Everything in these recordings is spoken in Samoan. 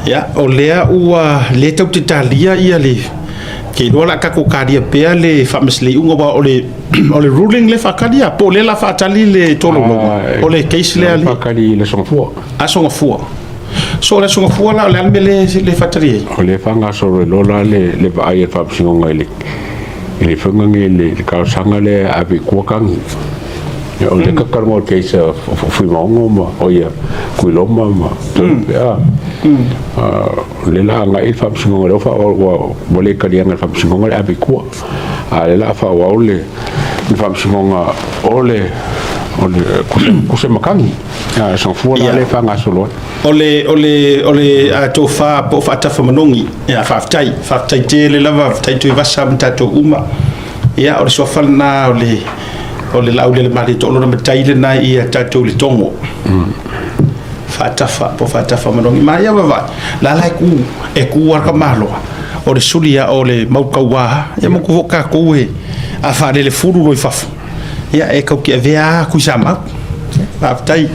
Ia, o lea ua lē tatou te talia ia le ke iloa la tatou talia pea le faamasino iuga aua o le o le ruling le faatali a po o lea la faatali le tolaulauga o le case lea le faatali i le Aso Gafua. Aso Gafua. So o le Aso Gafua la o le a le mea le le faatali ai? O lea e faagasolo ai loa la le le vaai a le Faamasinoga i le i le faiga nei le le talosaga lea e ave i tua tagi. O lea ka talanoa i le case a Fuimaono ma o ia Tuiloma ma Toelupe a. O lea la agai le Faamasinoga lea ua ua le taliaina e le Faamasinoga le ave i tua. A o lea la a faaauau le le Faamasinoga o le o le kuse ma tagi. A Safua la lea e faagasolo ai. O le o le o le tofa po o faatafa manogi. Ia faafetai, faafetai tele lava, faafetai Tuivasa ma tatou uma. Ia o le suafa lena o le o le Laaulialemalietoa lona matai lena ia tatou i le togo. Faatafa po o faatafa manogi. Ma ia vaavaai, la la e ku e ku lava le tamaloa o le suli a o le mau tauā. Ia manatua foi tatou e a faalele fulu loa i fafo, ia e tatou te avea lava Tuisamau. Faafetai.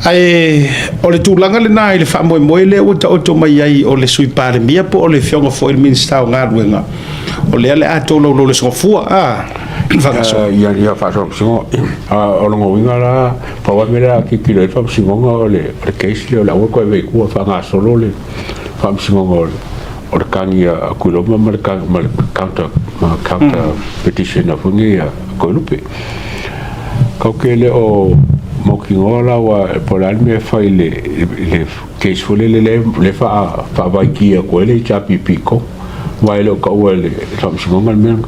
Ae o le tulaga lena i le faamoemoe lea ua taoto mai ai o le Sui Palemia po o le Afioga foi i le Minisita o Galuega, o lea o le a tolaulau i le Aso Gafua, a faagasolo. Ia, ia faasolosolo. O lona uiga la, pau lava le mea lea a tilotilo i ai le Faamasinoga o le case lea o le aua le toe avea i tua, faagasolo le Faamasinoga o le tagi a Tuiloma ma le counter petition a foi nei a Toelupe. Tatou te le o mautinoa la aua po o le a le mea e fai i le case foi lele lea e faavaikia atu ai le HRPP i totonu, aua e le o taua e le Faamasinoga le mea lena.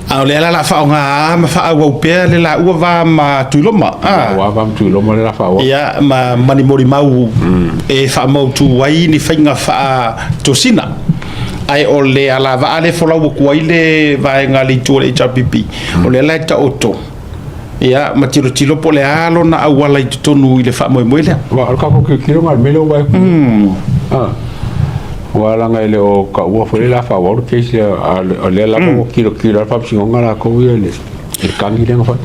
A o lea la o le a faaaoga ma faaauau pea le laua va ma Tuiloma, a? Ua va ma Tuiloma lea o le a faaauau. Ia, ma ni molimau e faamautu ai ni faiga faatosina. Ae o le alavaa lea e folau atu ai le vaega a le itu o le HRPP, o lea la e taoto, ia, ma tilotilo po o le a lona auala i totonu i le faamoemoe lea. Aua o le tatou tilotilo lena i le mea lea ua vaai atu nei. Aua leaga e le o taua foi lea o le a faaauau le case lea, a o lea lava ua tilotilo lava le Faamasinoga latou ia i le tagi lea na fai.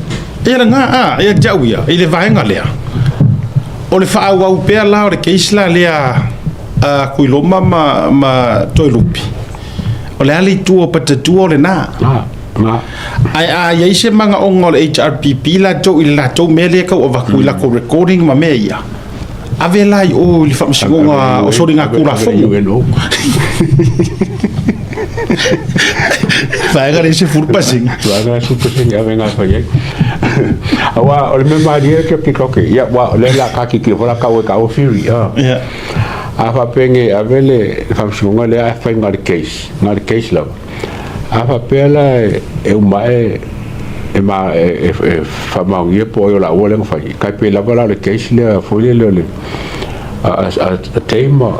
Ia lena, a, ia te au ia, i le vaega lea, o le faaauau pea la o le case la lea a Tuiloma ma, ma Toelupe, o le a le itu o Patatua o lena. Ae a i ai se manaoga o le HRPP latou i le latou mea lea e tau avatu i latou recording ma mea ia, ave la i o i le Faamasinoga o Soligatulafono. Vaega lea 10%. Vaega lea 10% ave na fai ai. Aua o le mea malie ke ke ke ia wa le la ka ki ki hola ka we ka o whiri. Yeah. A faapea nei ave le Faamasinoga lea ae fai na o le case, na o le case lava. A faapea la e uma ae e ma e faamaonia po o ai o laua lea na fai, tai pei lava la o le case lea foi lele o le a a Tei ma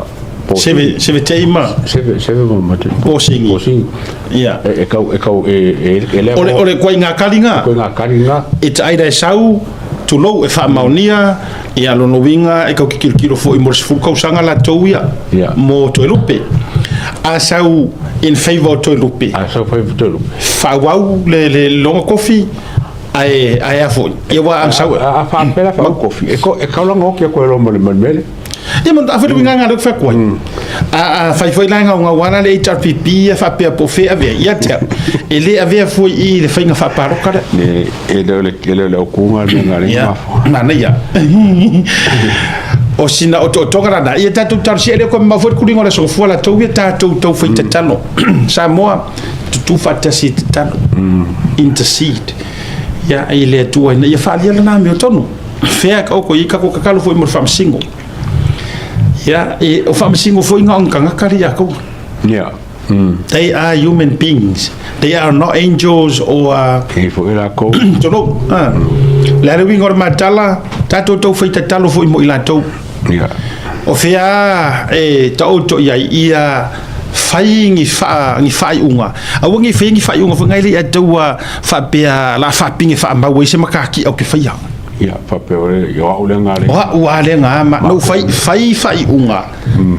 Seve Seve Tei ma Seve Seve ma Posingi. Posingi. Ia. E tau e tau e e le O le koinga kaliga. Koinga kaliga. E taida e sau tulou e faamaonia ia lona uiga e tau te tilotilo foi mo le 10 tausaga latou ia yeah. mo Toelupe. A sau in favor o Toelupe. A sau favor Toelupe. Faaauau le le loga kofi ae ae a foi. Ia ua a sau. A faapea la faaauau kofi. E ko e kaulanga oki ko e loma le mele. Ia ma afai le uiga lea ou te fai atu ai. A fai foi la e gaugau lava le HRPP ia faapea po o fea e avea, ia te au, e le avea foi i le faiga faapaloka lea. E le o le e le o le aukuga le mea lea mafua. Manaia. O sina otootoga lana, ia tatou talosia, e le o toe mamao foi le tuliga o le Aso Gafua latou ia tatou tau fai tatalo. Samoa, tutu faatasi e tatalo. Intercede. Ia, i le Atua ina ia faaalia lana amiotonu. Fea ka oko i kako kakalo foi mo le faamasino. Ia, e, o faamasino foi na o ni tagata le iatou. Yeah. They are human beings. They are not angels or E foi lakou. Tolou. Ah. Le a le uiga o le matala, tatou tau fai tatalo foi mo i latou. Yeah. O fea e taoto i ai ia fai ni wha, ni whaaiunga. Aua ni whai ni whaaiunga foi ngai le ia taua faapea la faapinge faamau ai se makaki au ke whaia. Ia, faapea o le, o au lea ngā le. O au a lea ngā, ma no fai, fai whaaiunga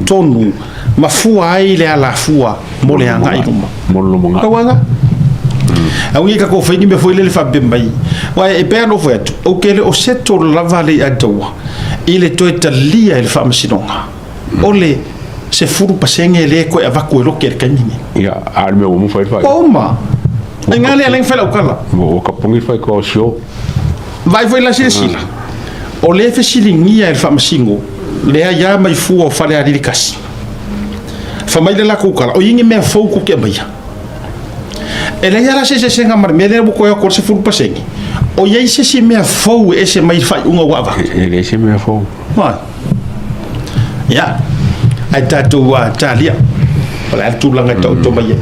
tonu, ma fua ai le alafua mo le agai i luma. Mo le loma ngā. Tauanga. Au ngi ka ko whai ni mea foi lele faapea mai. Wai e pea no foi atu, au ke le o seto lava le ia taua, i le toe talia i le faamasinoga. O le 10% lea e toe avatu e lote i le taimi lenei. Ia, a o le mea ua uma fai le faaiuga. Ua uma. O i ina lea e ala ai ona fai lau tala. Ua tapuni le faitoa o sio. Vaai foi la silasila, o lea e fesiligia e le Faamasino le aia mai fua o Falealili 1. Fai mai le latou tala, o i ai ni mea fou tou te aumaia? E leai lava la se eseesega ma le mea lea ua toe o atu ai le 10%. O i ai se isi mea fou e ese mai i le faaiuga ua avatu? E leai se mea fou. Oi. Ia, ae tatou talia. O le a le tulaga e taoto mai ai.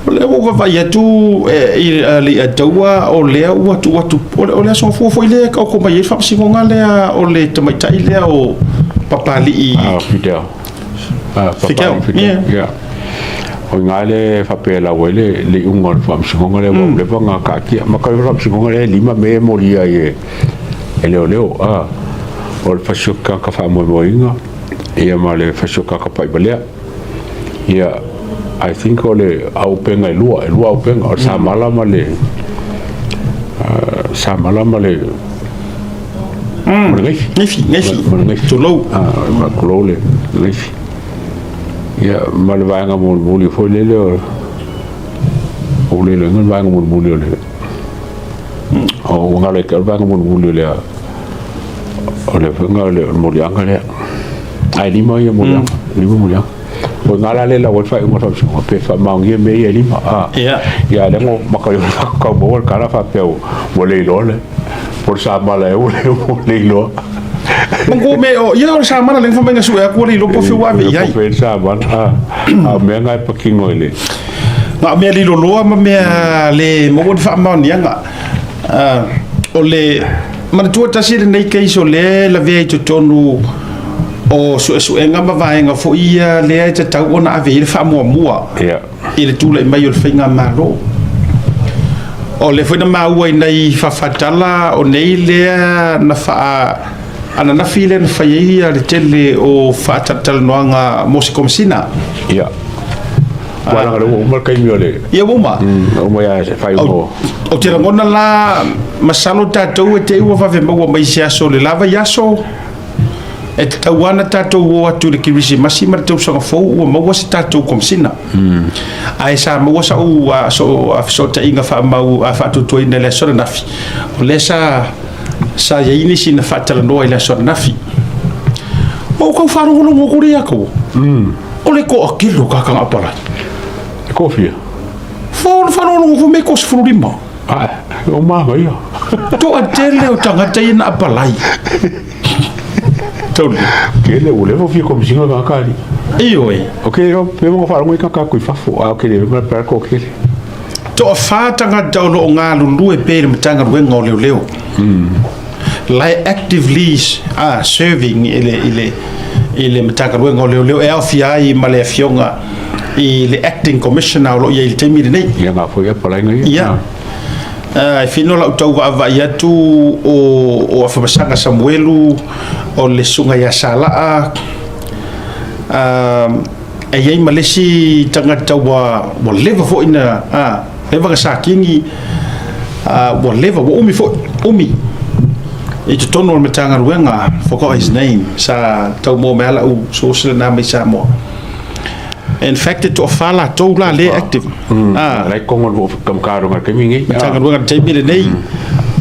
O lea ua ou vaavaai atu i le Ataua, o lea ua tuu atu, o le Aso Gafua foi lea e taoto mai ai le faamasinoga lea o le tamaitai lea o Papalii. Ah, Fidel. Ah, Fidel. Fidel. Yeah. O i ina lea e faapea e lau ai le iuga o le faamasinoga lea, ua leva ona taatia. Ma ka le faamasinoga lea e 5 me e molia ai e leoleo. Ah, o le fasioti tagata faamoemoeina, ia ma le fasioti tagata paivalea. Ia, I think o le auupega e lua, e lua auupega, o le samala ma le, samala ma le, ma le gaifi. Gaifi, gaifi. Ma le gaifi. Tulou. Ah, tulou le gaifi. Ia, ma le vaega mulimuli foi lele o, o le iloiga le vaega mulimuli o le, o ua galo ia te au le vaega mulimuli o le, o le faiga o le moliaga lea. Ae 5 ia moliaga, 5 moliaga. O i ina la lea e lau ai le faaiuga o le faamasinoga, pe faamaonia mea ia e 5. A, ia a lea na maka i tau maua le tala faapea ua le iloa le, po o le samala ea ua le iloa. Manatua mea o, ia o le samala lea na fai mai na sue atu ua le iloa po o fea ua ave i ai. Po o fea le samala, a, a o mea na e patino i le. Na o mea liloloa ma mea le maua ni faamaoniaga. O le manatua tasi lenei case o lea e lavea i totonu o suesuega ma vaega foi ia lea e tatau ona ave i ai le faamuamua i le tulai mai o le faigamalo. O lea foi na maua i nai faafatala o nei lea na faa ananafi lea na fai ai le tele o faatalatalanoaga mo se komesina. Ia. Aua leaga o lea ua uma le taimi o le... Ia ua uma. Ua uma ia se faaiuga o... Ou te lagona la, masalo tatou e te i ua vave maua mai se aso o le la vaiaso, e tatau lava ona tatou o atu i le Kerisimasi ma le tausaga fou ua maua se tatou komesina. Ae sa maua sau fesootaiga faamau faatuatuaina i le aso ananafi, o lea sa i ai nisi na faatalanoa i le aso ananafi. Ua ou tau faalogologo atu lea ia te au. O le toatele o tagata na apalai. E toafia? Fo faalogologo foi mea e toasefululima. Ae, o manaia. Toatele o tagata ia na apalai. Tauli. Tele, ua leva fia komesina tagata alii. Ioe. O ke pe mo faalogo i tagata i fafo, a o ke le ma pe ko kele. Toafa tagata o lo o galulue pea i le Matagaluega o Leoleo. La e actively serving i le, i le, i le Matagaluega o Leoleo e aofia ai ma le afioga i le Acting Commissioner o lo o i ai i le taimi lenei. Ia ngā foi apalaiga ia. Ia. E fino lau tau vaavaai atu o Afamasaga Samuelu, o le susuga ia Salaa, e i ai ma le isi tagata ua leva foi na, leva na sakini, ua leva, ua umi foi, umi i totonu o le Matagaluega, forgot his name, sa tau maua mai lava lau source lena mai Samoa. In fact, e toafa latou la lea active. La e totonu o le Matagaluega i le taimi lenei. Matagaluega i le taimi lenei.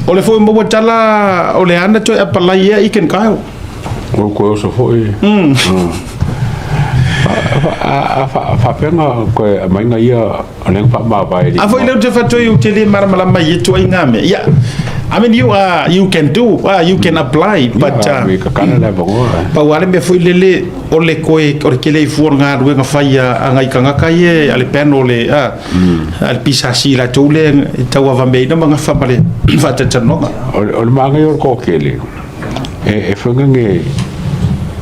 O le foi maua tala o le a na toe apalai ea Iken Kyle. O toe oso foi. A faapea na toe aumai na ia o lea na faamavae. A foi lea ou te fai ou te le malamalama i ia ituaiga mea. Ia, I mean you are, you can do, you can apply, but kakala le avanoa. Pau lava le mea foi lele o le koe o le tele ifua o le galuega fai a nai tagata ia a le panel le a le PSC latou lea e tauavameaina ma gafa ma le faatalatalanoaga. O le manaia o le toatele e fai nge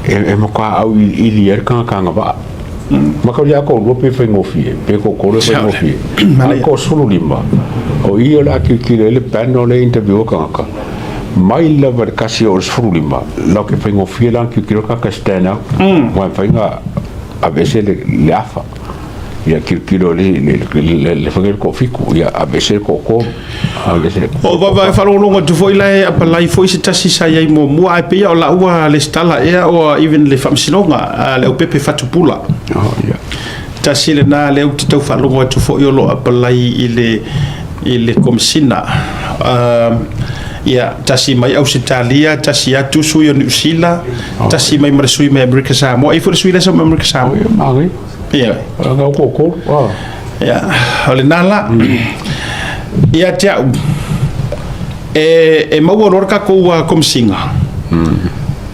e matua auiliili ai le tagata agavaa. Maka ia toalua pe faigofie, pe toatolu e faigofie. A o le toasefululima, o i o le a tilotilo ai le panel lea e interview ai tagata, mai lava i le 1 e oo i le 15, latou te faigofie la ona tilotilo le tagata e stand out, aua e mafai ona aveese le afa. Ia tilotilo i le faiga le toafitu, ia aveese le toatolu, aveese le O vava e faalogologo atu foi la e apalai foi se tasi sa i ai muamua, ae pei o la ua lesitala ea o even le faamasinoga a le Aupepe Fatupula. Oh, ia. Tasi lena lea ou te tau faalogo atu foi o lo o apalai i le Komesina. Ia, tasi mai Ausetalia, tasi atu sui o Niu Sila, tasi mai ma le sui mai Amerika Samoa. E i foi le sui lea sa mai Amerika Samoa. Ia, manaia. Ia. Nga o toatolu. Ah. Ia, o lena la. Ia te au, e maua loa le tatou komisiga,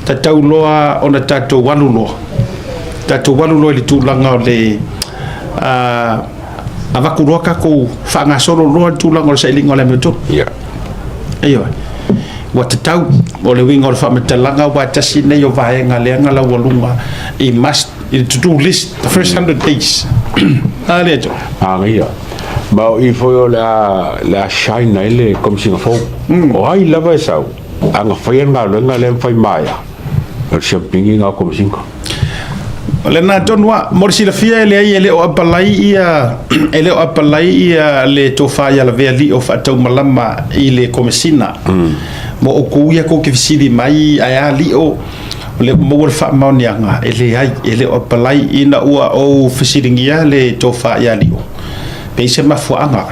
tatau loa ona tatou alu loa. Tatou alu loa i le tulaga o le avatu loa tatou faagasolo loa le tulaga o le sailiga o le amiotonu. Ioe. Ua tatau, o le uiga o le faamatalaga aua tasi lenei o vaega lea na laualuga i must, i le to do list, the first 100 days. A lea to. Manaia. Ma o i foi o le a shine ai le komisiga fou. O ai lava e sau, a na faia le galuega lea ma fai maea, o le siampigi na o komisiga. O lena tonu a, mo le silafia e leai e le o apalai ia, e le o apalai ia le tofa ia Lavea Lio faataumalama i le komesina. Mo outou ia kou te fesili mai ae a Lio, o le ua maua le faamaoniaga, e leai, e le o apalai ina ua ou fesiligia le tofa ia Lio. Pe i se mafuaaga.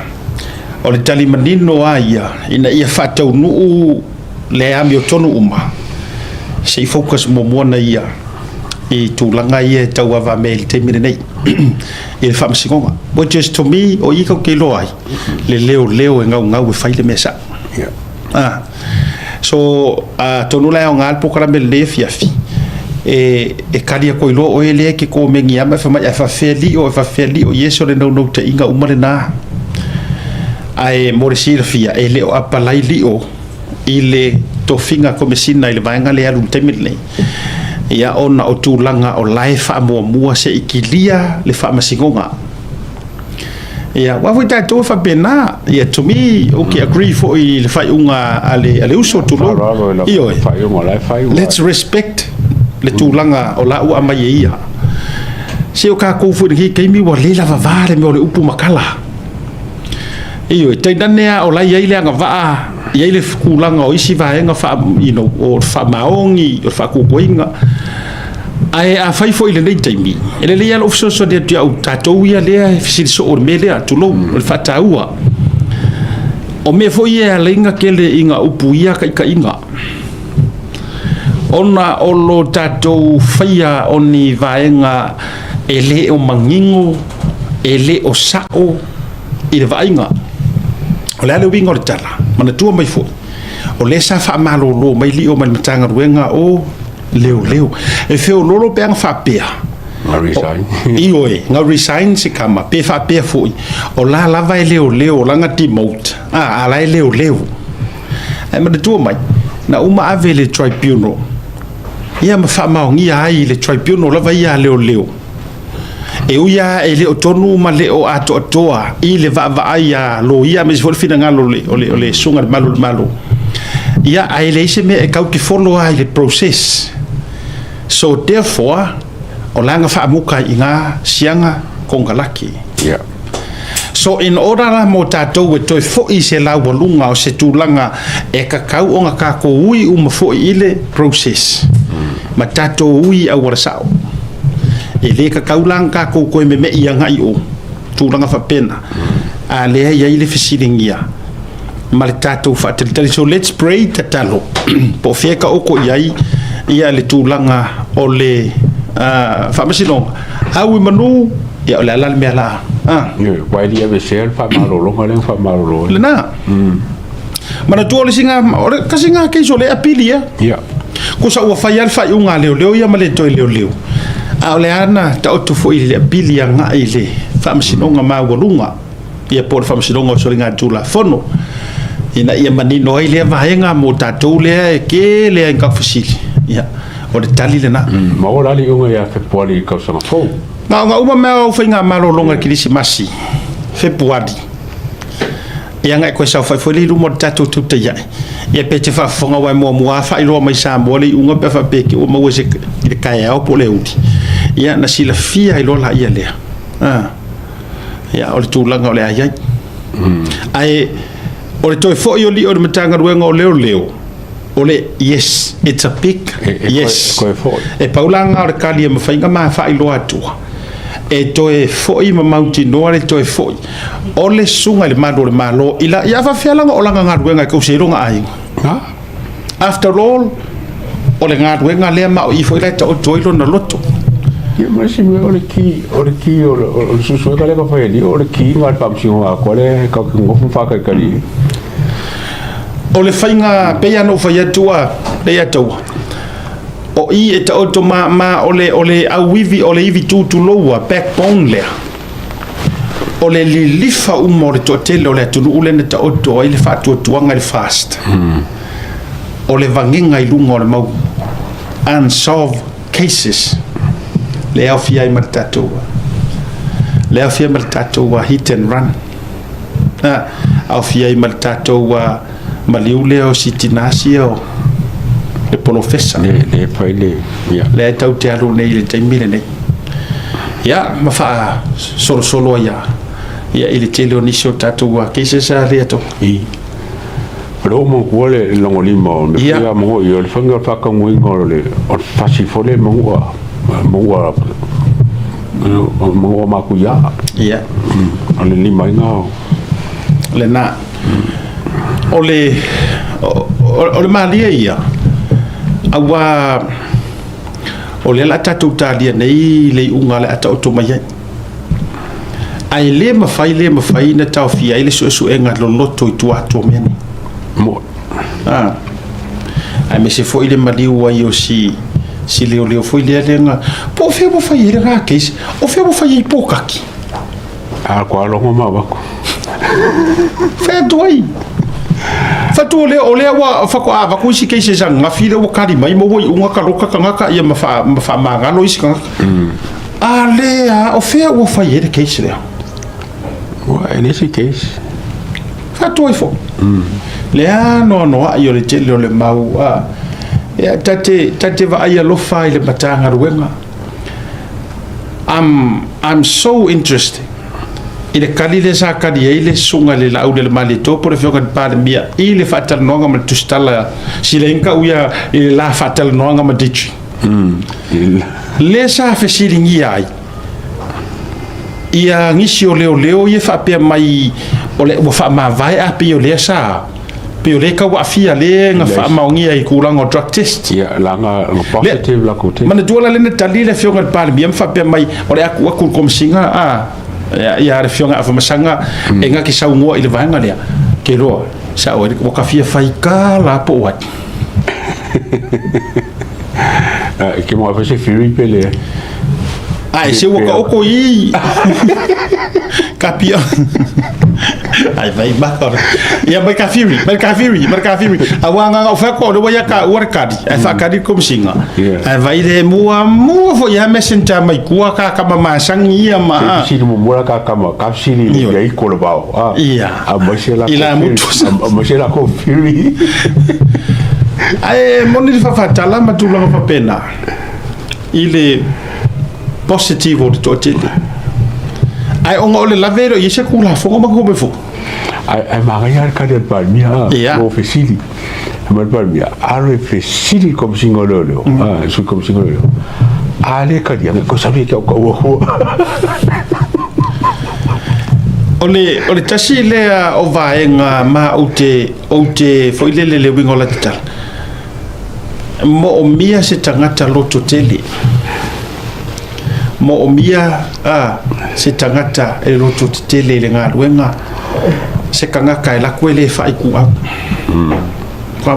O le tali manino a ia, ina ia faataunuu le amiotonu uma, se i focus muamua na ia i tulaga ia e tauavamea i le taimi lenei i le faamasinoga. Which is to me, o i kau te iloa ai, le leoleo e gaugau e fai le mea sao. Ah. So, atonu la e aoga le polokalame lenei afiafi, e kali atu ai loa oe lea e te komeni ama e fai mai, ae faafefea Lio, e faafefea Lio, yes o le naunautaiga uma lena. Ae mo le silafia, e le o apalai Lio i le tofiga komesina i le vaega lea e alu i le taimi lenei. Ia ona o tulaga o la e faamuamua se i kilia le faamasinoga. Ia, aua foi tatou e faapena. Ia, to me, ou te agree foi i le faaiuga a le uso, tulou. Faaaloalo i lau Ioe. faaiuga la e fai ua. Let's respect le tulaga o la ua aumai e ia. Se o tatou foi i lenei taimi ua le lavava le mea o le upu ma tala. Ioe, tainane lava o la e i ai le agavaa, i ai le tulaga o isi vaega o le faamaoni, o le faatuatuaina. Ae a fai foi i lenei taimi, e lelei lava lou fesoasoani atu ia tatou ia lea e fesili soo i le mea lea, tulou, o le faataua. O mea foi ia e ala ai ona tele ina upuia taitaiga. Ona o lo tatou faia o ni vaega e le o manino, e le o sao i le vaaiga. O le a le uiga o le tala, manatua mai foi, o lea sa faamalolo mai Lio mai le Matagaluega o Leoleo. E feololo pe ana faapea, Na resign. Ioe, na resign se kama, pe faapea foi, o la lava e leoleo, o lana demote, a la e leoleo. Ae manatua mai, na uma ave i le tribunal, ia ma faamaonia ai i le tribunal lava ia a leoleo. E ui lava e le o tonu ma le o atoatoa i le vaavaai a loia aemaise foi le finagalo o le susuga i le malu o le Malo. Ia, ae leai se mea e tau te follow lava i le process. So therefore, o la na faamuta i ina siaga konekarate. So in order la mo tatou e toe foi i se laualuga o se tulaga e tatau ona tatou ui uma foi i le process. Ma tatou ui i auala sao. E le tatau la ona tatou toe memei agai i o tulaga faapena. A lea e i ai le fesiligia ma le tatou faatalitali. So let's pray, tatalo. Po o fea e taoto i ai ia le tulaga o le faamasinoga. Au i manu, ia o le a la le mea la. Ah. Ioe, ua e le i aveesea le faamalologa lea na faamalolo ai. Lena. Manatua o le isi o le tasi lena case o lea e apili ia. Kusa ua fai lava le faaiuga a leoleo ia ma le toe leoleo. A o le a na taoto foi i le apili agai i le faamasinoga maualuga, ia po o le faamasinoga o soligatulafono, ina ia manino ai lea vaega mo tatou lea e tele ai na fesili. Ia, o le tali lena. Ma ua la le iuga ia Fepuari i tausaga fou. Na ona uma mea o faigamalologa i Kerisimasi, Fepuari. Ia na e koe saofai foi le i luma o le tatou tautai ai. Ia pe te faafofoga aua e muamua lava faailoa mai Samoa le iuga pe a faapea te ua maua se i le taeao po o le aoauli. Ia na silafia ai loa laia lea. Ah. Ia, o le tulaga o le a i ai. Ae o le toe foi o lio i le Matagaluega o Leoleo, o le yes, it's a big yes. E toe foi. E pau la lena o le tali e mafai ona ma faailoa atua, e toe foi ma mautinoa le toe foi o le susuga i le Malu o le Malo i la, ia a faapefea la ona o lana galuega e tausi ai lona aiga? After all, o le galuega lea ma o i foi la e taoto ai lona loto. Ia ma isi mea, o le ki, o le ki o le, o le suesuega lea na fai e Lio, o le ki na o le faamasinoga atoa lea e tatou te nonofo ma faatalitali i ai. O le faiga, pei lava ona ou fai atu a, Leiataua, o i e taoto ma, ma o le, o le auivi, o le ivi tu tulou a, backbone lea, o le lilifa uma o le toatele o le atunuu lea na taoto ai le faatuatuaga i le FAST. O le vagega i luga o le mau unsolved cases lea e aofia ai ma le tatou lea e aofia ai ma le tatou hit and run, aofia ai ma le tatou maliu lea o si tina sia o le polofesa le fai le ia lea e tau te alu nei i le taimi lenei, ia ma faasolosolo ai lava, ia, i le tele o nisi o tatou cases a lea to I o le manatua le lagolima o le ia mo i o le faiga o le faataunuuina o le fasi foi le manua manua manua matuia. O le limaina o lena. O le malie ia, aua o lea la tatou talia nei le iuga o le a taoto mai ai. Ae le mafai, le mafai ona taofia ai le suesuega loloto i tua atu o mea nei. Mo. Ah. Aemaise foi le maliu ai o si si leoleo foi lea lea na po o fea ua fai ai lena case, o fea ua fai ai pōkaki. A kua logo ma wako. Fea atu ai. Fatu o lea, o lea ua faatoa avatu isi cases ananafi lea ua kali mai ma ua iuga taloka tagata ia ma faa, ma faamagalo isi tagata. A lea, o fea ua fai ai le case lea? Ua e le isi case. Fatu ai foi. Le anoanoai o le tele o le mau. A, ia, ta te vaai alofa i le Matagaluega. I'm so interested i le kali lea sa kali ai le susuga i le Laaulialemalietoa po o le Afioga i le Palemia i le faatalanoaga ma le tusitala silaina tau ia i le la faatalanoaga ma Digi. Lea sa fesiligia ai ia nisi o leoleo ia faapea mai o le ua faamavae a pei o lea sa pei o lea tau aafia lea na faamaonia i tulaga o drug test. Ia, laga na positive la ko te. Manatua la lea na tali le Afioga i le Palemia ma faapea mai o le atu atu i le Komesina a ia le Afioga ia Afamasaga e na te saunoa i le vaega lea. Ke loa, sao ai, ua ka fia fai ka la po o ai. Ke mo afe se whiri pe le. Ai, se ua ka oko i. Ka pia. Ai, vai maka. Ia, mai ka whiri, mai ka whiri, mai ka whiri. A wā ngā ngau whako, o le wai a ka ua le kari. Ai whakari komsinga. Ai vai le mua, mua fo ia messenger mai kua ka kama masangi ia ma. Se sili mo mura ka kama, ka sili ia i kolo vao. Ia. A mai se la I la mutu. A mai se la ko whiri. Ai, moni le whawhatala ma tulaga whapena. I le positive o le toatele. Ai ona o le lave lo i se kulafono ma kome fo. Ai ai magaia le kari al Palemia Ia. o fesili. Mai le Palemia, alo e fesili komsinga o leoleo. Ah, sui komsinga o leoleo. A le kari anga ko sabi ke au ka ua hua. O le tasi lea o vaega ma ou te foi lele le uiga o la tatala. Moomia se tagata loto tele. Moomia a se tagata e loto tetele i le galuega, se tagata e laku e le faaiku au.